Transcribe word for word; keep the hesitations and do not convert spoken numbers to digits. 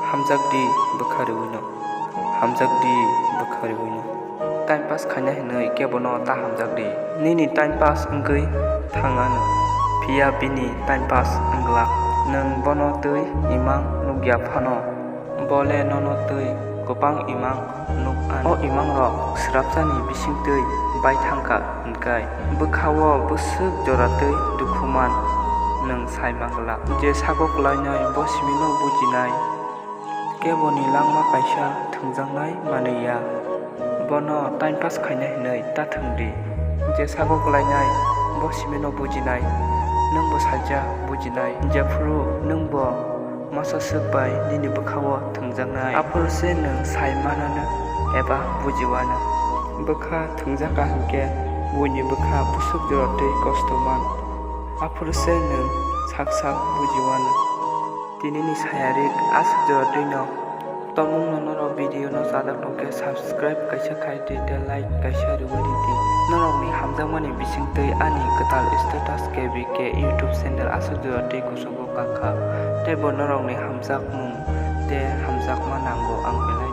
Hamjakdi bwkha rwino, hamjakdi bwkha rwino. Time pass khaina hinwi kebono ta hamjakdi. Nini time pass wngwi thangano, phiya bini time pass wngla. Nwng bono twi imang nukya phano, bole nono twi kwbang imang nuk anw. O imangrok swrapsani bisingtwi bai thangkha hwnkhe, bwkha-o bwswk jora twi dukhu man nwng sai mangla. Je sago kwlainai bo simino bujinai, keboni langma kaisa thwngjaknai manwi ya. Bono time pass khaina hinwi ta thwngdi. Je sago kwlainai bo simino bujinai, nwngbo saijak bujinai. Jephuru nwngbo masa swk bai nini bwkha-o thwngjaknai, aphuru se nwng sai manano eba bujiwano. Bwkha thwngjak kha hwnkhe buini bwkha bwswk jora twi kosto man, aphuru se nwng sak sak bujiwano. Tinini sayarik aswk jora twino. Tomungno norok video no chajak tongkhe subscribe kaisa khai di tei like kaisa rwui di. Norokni hamjakmani bisingtwi ani kwtal status K B K YouTube channel aswk jora twi kuchugo kakha, tei bo norokni hamjakmung tei hamjakma nango ang belai.